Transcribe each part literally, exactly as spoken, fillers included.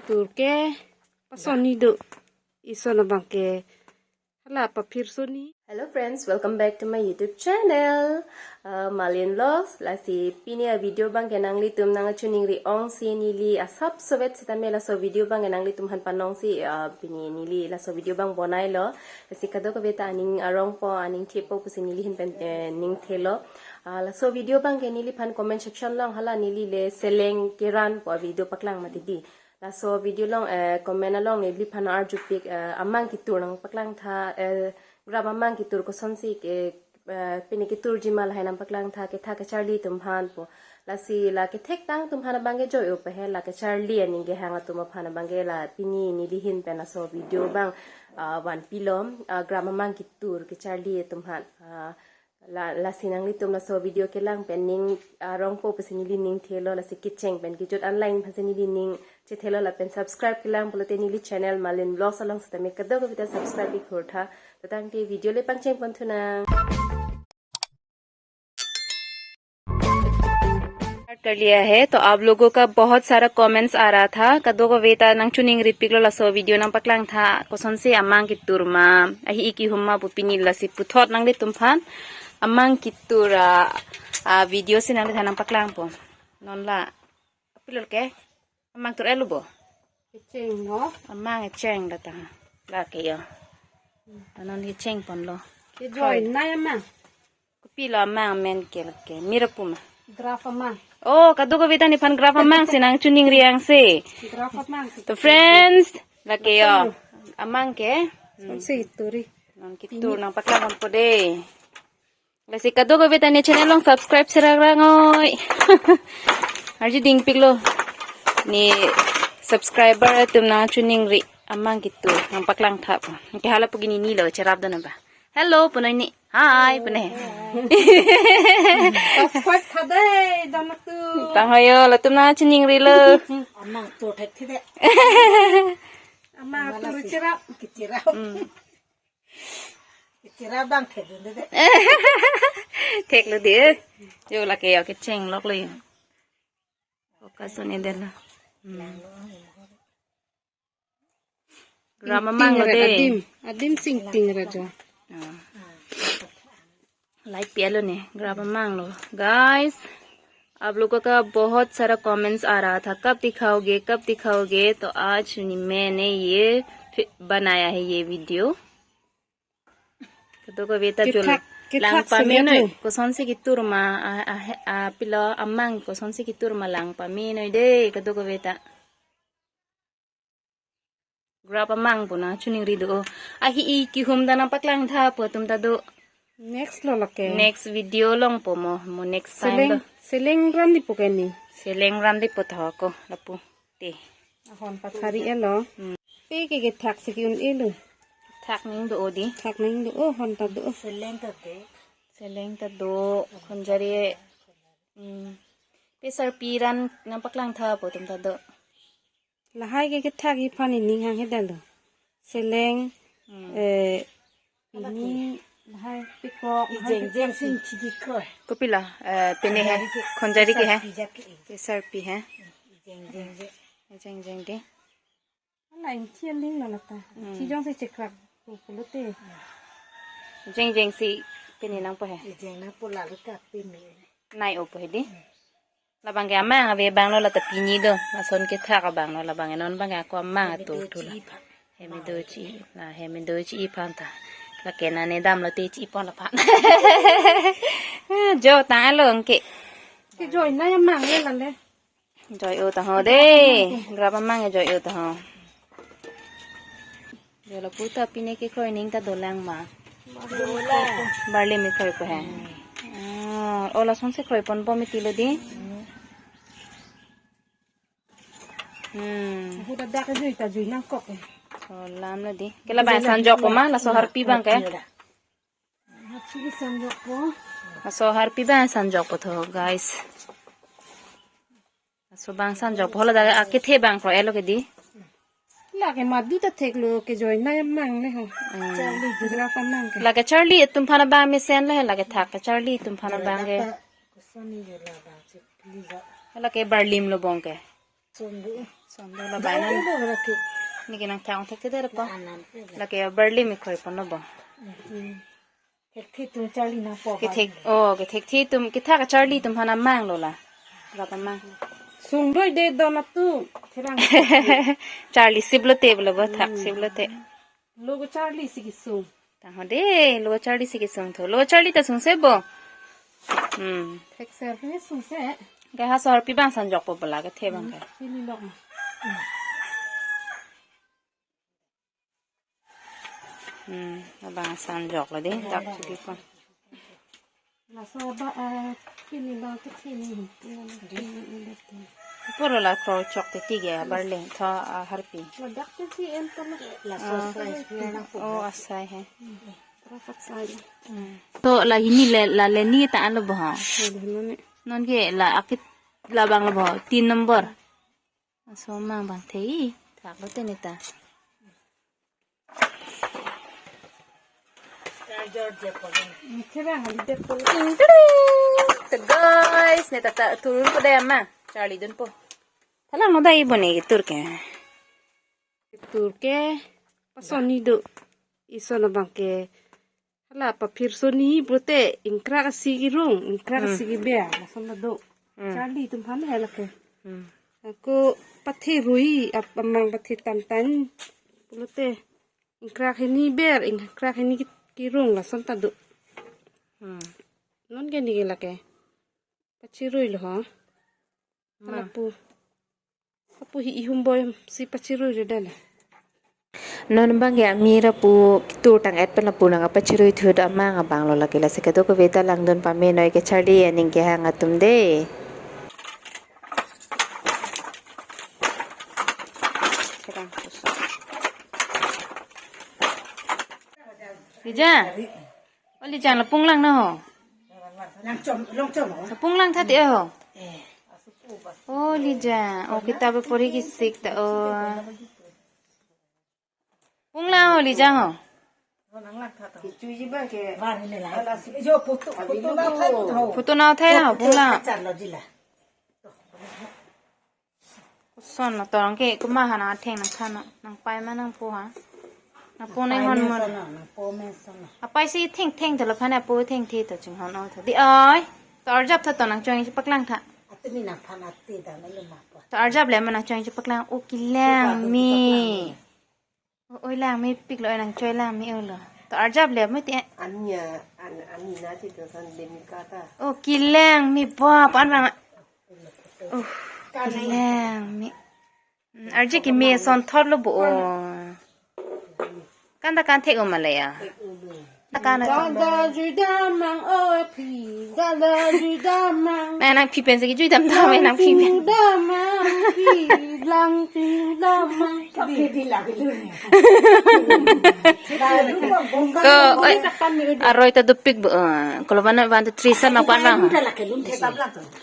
ketur ke pasonni do. Ison abang ke hala paphir sonni. Hello friends, welcome back to my YouTube channel, uh, Malin Vlogs. Lasi pini a video abang ke nanglitum nangchiningri ongsi neli asap sovet sitame laso video abang ke nanglitum aphan panongsi, uh, pini neli laso video abang bonailo. Lasi kadokave ta aning arongpo, aning thepo pusi neli ahin pen, eh, ning thelo. Ah, laso video abang ke neliphan comment section along hala neli le seleng keran pu a video paklang mati di. Laso video along, eh, comment along neliphan arjupik, eh, amang ketur nangpaklang tha, eh, gram amang ketur kosonsi ke, eh, pini keturji ma lahai nangpaklang tha, kethak kecharli atum aphan pu. Lasi la kethektang atum aphan abang ke joi-o pehe, la kecharli aning kehang atum aphan abang ke la pini neli ahin pen laso video abang, ah, vanpilo, ah, gram amang ketur kecharli atum aphan. Ah, la, lasi nanglitum laso video kelang pen ning arongpo pusi neli ning thelo, lasi kecheng pen kejut an lang aphansi neli ning chethelo lapen subscribe kelang pulote neli channel Malin Vlogs along sitame kadokave ta subscribe ik hur tha. To tangte video le pangcheng pon thunang. Start कर लिया है। तो आप लोगों का बहुत सारा कमेंट्स आ रहा था, kadokave ta nangchiningripiklo laso video nangpaklang tha, kosonsi amang ketur ma, ahi-i kihum ma pu pini lasi puthot nanglitum aphan amang ketur a, a video si nangliphan nangpaklangpo. Non la, apilol ke, amang tur elu bo. Kecheng no. Amang kecheng datang. Lake yo. Anon kecheng ponlo. Kejoi nai amang. Kopilo amang amen ke lake. Mira puma. Graph amang. Oh, kadokave ta neliphan graph amang si nangchiningri angse. Graph amang si. To friends, lake yo. Amang ke. Sonsi turi. Non ketur nangpaklang ponpo de. Lasi kadokave ta ne channel along subscribe serak rang oi. Arju dingpiklo. Ne subscriber atum nangchiningri amang ketur nangpaklang tha pu. Ke hala pu gini nilo cherap dona ba. Hello, punoi ni. Hi, punoi. Subscribe tha de, dona tu. Tang hoyo, latum nangchiningrilo. Amang tur thek thi de. Amang tur cherap. Kechirap. Hmm. Kechirap abang thek dun de. Theklo de. Yo lake yo kecheng loklo yo. Focus on edela. Hmm. Gram amang lo de. Adim, adim singting raja. Ah. Like pialo ne, gram amang lo. Guys, आप लोगों का बहुत सारा कमेंट्स आ रहा था, कब दिखाओगे, कब दिखाओगे? तो आज मैंने ये फि-, बनाया है ये video. Kadokave ta jol kethak, kethak lang pamenoi. Kosonsi ketur ma, a, a, a, pilo amang kosonsi ketur ma lang pamenoi de, kadokave ta. Graph amang pu nangchiningri do. Ahi-i kihum ta nangpaklang tha pu atum ta do. Next lo lake. Next video along po mo, mo next time seleng, lo. Seleng ran di po keni. Seleng ran di po tha ko lapu. Te. Ahon pathari elo. Hmm. Pe ke kethak si ki-un elo. Thak ning do o di. Thak ning do o, hon ta do o. Seleng ta do. Seleng ta do, khonjari. Hmm. Pe sarpi ran nangpaklang tha pu atum ta do. Lahai ke kethak aphan ining hang he dalo. Seleng, hmm, eh, ini lahai pekok, lahai ijeng jeng pekok. Sing thidi kroi. Kopilo, eh, pene he, khonjari ke he. Pejak ke. Ke sarpi he. Ijeng jeng je. Ijeng jeng de. Ala ingki aling lo lata. Hmm. Ingki jongsi chekrak pulote. Ijeng jeng si pene nangpo he. Ijeng nangpo lalu ta pene. Nai-o po he di. Hmm. Labang ke amang ave abang lo lata pini do. Lason kethak abang lo labang non abang ako amang atur tu la. Heme doji la, heme doji aphan ta. Lake nane damlo te chi pon aphan. Jo tang along ke. Kejoi nai amang le lale. Joi-o ta ho de. Graph amang joi-o ta ho. Jo lapu ta pine kekroi ning ta dolang ma. Dolang. Barley me kroi po he. Ah, o lasonsi kroi pon bom itilo di. Hmm. Aku dak dak jui ta jui nangkok eh. O lam lo di. Ke labang sanjok po ma, laso harpi abang ke. Harpi sanjok po. Laso harpi abang sanjok po tho, guys. Laso abang sanjok po, hala dak akethe abang kroi elo ke di. Lake madu ta theklo, kejoi nai amang le ho. Hmm. Charli judra pa nang ke. Lake charli atum aphan abang mesen le, lake thak ke charli atum aphan abang ke. Kosoni jo labang si pli jo. Lake barley lo bong ke. Song do. Tong do la bai nan. Neke nangthang thekthedet po. Lake barley mekhoi pon lo bo. Kethek atum charli nangpo. Kethek, oh, kethek atum, kethak charli atum aphan amang lo la. Rap amang. Sung doi de don atum. Therang. Charli sip lote bolo bo, thak sip lote. Lo charli si kesung. Tang ho de, lo charli si kesung tho. Lo charli ta sungse bo. Hmm. Thekser ke sungse. Ke ha sor pi bang sanjok po bala kethe bang ke. Sini dok. Hmm, abang sanjok lo de, dak sidi po. Laso ba, eh, pini bang kethini. Puro la kro chok te tige barley tho, ah, harpi. Ladak te si en to na. Laso size na po. Oh, asai he. Rapat sai. Hmm. To la hini le, la le ni ta an lo bo ha. Nonke la akit labang lo bo. Tin number. Aso mang bang thei, thak lote neta. Ting, ting, ting. To guys, neta ta turun po dei ama. Charli dun po. Thalang no dai bo ne tur ke. Tur ke pasoni do. Ison abang ke hala paphir soni pulote ingkrak asi kerung, ingkrak asi keber, lason ta do. Hmm. Charli atum aphan he lake. Hmm. Ako pathe rui, ap-, amang pathe tantan pulote ingkrak hini ber, ingkrak hini ki-, kerung, lason ta do. Hmm. Nonke neke lake. Pachirui lo ha. Ma. Lapu. Lapu hi ihum boy si pachirui lo dala. Non bang ya mira pu kitur tang et pen lapu nang pachirui thu do amang abang lo lake, lasi kedo kave ta langdun pame noi ke charli aning kehang atum de. Lijang. Oh, Lijang, la punglang na ho. Langchom, longchom ho. La punglang tha te ho. Eh. Oh, Lijang. Oh, kitab porhi kisik ta, oh. Punglang ho, Lijang ho. Kichuji bang ke. Bar ni la. Ala si. Jo putu, putu na thai ho. Putu na thai ho, punglang. Char lo jila. Koson lo torang ke kuma ha nang atheng nangthan nangpai ma nangpo ha. Nangpo nang hon mon. Nangpo men son. Apai si thengtheng tho laphan apo thengthe to chinghon o tho. Di oi. To arjap tha to nangchoi chepaklang tha. Atumi nangphan ate da na luma po. To arjap le ma nangchoi chepaklang. O kelang me. O, oi lang mepik lo, nangchoi lang me-o lo. To arjap le mo ti. Ania, an, ani na ti to san demi kata. O kelang me ba pan bang. O kelang me. Hmm, arje keme son thot lo bo o. Kan ta kan thek o ma le ya. Kan ta kan. Dada jui damang o phi, dada jui damang. Nang nangphi pen si kejui dam dam, nangphi pen. Lang chu damang phi, lang chu damang. Phi di la ke lu ni. Ko, oi, aroi ta dopik bo, eh, kolo bana one, two, three sa ma kwan bang.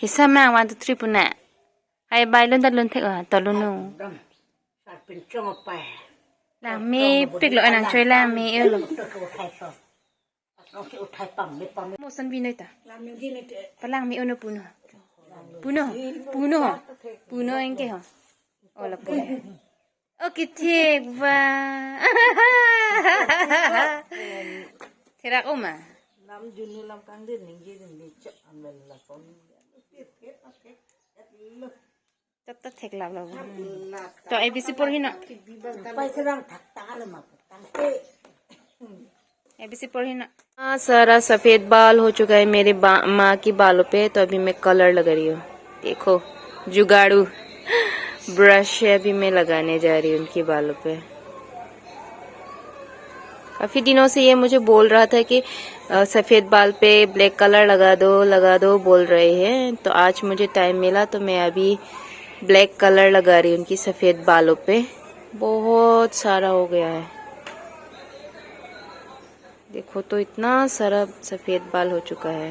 Hisa ma one, two, three pu na. Hai bai lun ta lun thek, ah, to lun nu. Lang mepik lo, nangchoi lang me-o lo. Mo san binoi ta. Palang me-o no puno. Puno, puno, puno engke ho. O la puno. O kethek ba. Therak o ma. Lam junu lam kangdin ningje ningje chok amel la son. Tat tat thek lap lo. To A B C porhi na. Pai serang thak ta le ma tang te. A B C porhi na. इतना सारा सफेद बाल हो चुका है मेरे बा-, माँ के बालों पे, तो अभी मैं कलर लगा रही हूँ। देखो, जुगाड़ू ब्रश है, अभी मैं लगाने जा रही हूँ उनके बालों पे। काफ़ी दिनों से ये मुझे बोल रहा था कि, अ, सफ़ेद बाल पे ब्लैक कलर लगा दो, लगा दो बोल रहे हैं। तो आज मुझे टाइम मिला तो मैं अभी ब्लैक कलर लगा रही हूँ उनकी सफ़ेद बालों पे। बहुत सारा हो गया है। देखो तो इतना सारा सफेद बाल हो चुका है,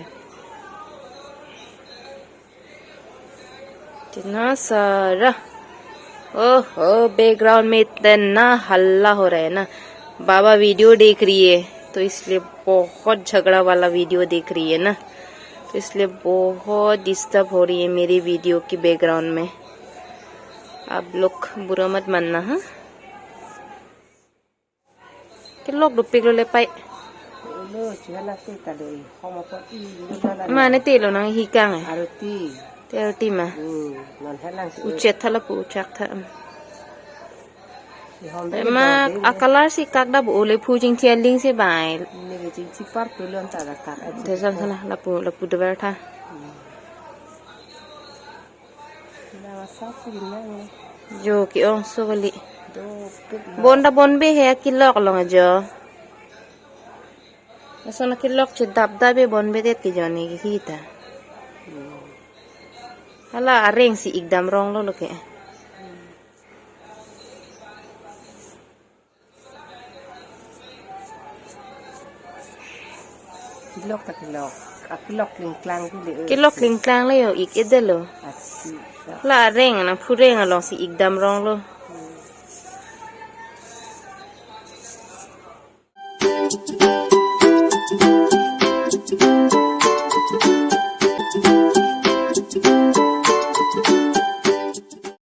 इतना सारा। ओहो, बैकग्राउंड में इतना हल्ला हो रहा है ना। बाबा वीडियो देख रही है, तो इसलिए बहुत झगड़ा वाला वीडियो देख रही है ना, तो इसलिए बहुत डिस्टर्ब हो रही है मेरी वीडियो की बैकग्राउंड में। Ablok bura mat manna ha. Kelok dopik lo le pai. Lo, chuha la te ta do i. Hom apot i, lo ta la. Mane te lo nang hi kang eh. Aroti. Te aroti ma. Hmm, non helang te. Uchet tha lapu uchak tha. I hom de Ema bang de a ne. Color si kak da bu ole phu jing thia ling si bai. Ne ke jing chipar tu lon ta da kak. Te sam sana lapu lapu dover tha. Hmm. Nang asap pin nang ne. Jo ke-ong so kali. Dopik lo. Bon da bon be he kelok long jo. Lason kelok chedap da be bon be det ke jo ne ke hi ta. Hmm. Hala areng si ik dam rong lo lo ke. Kelok ta kelok. A kelok klingklang tu le. Kelok klingklang le jo ik ede lo. Asi. La areng nang phureng along si ik dam rong lo. Hmm.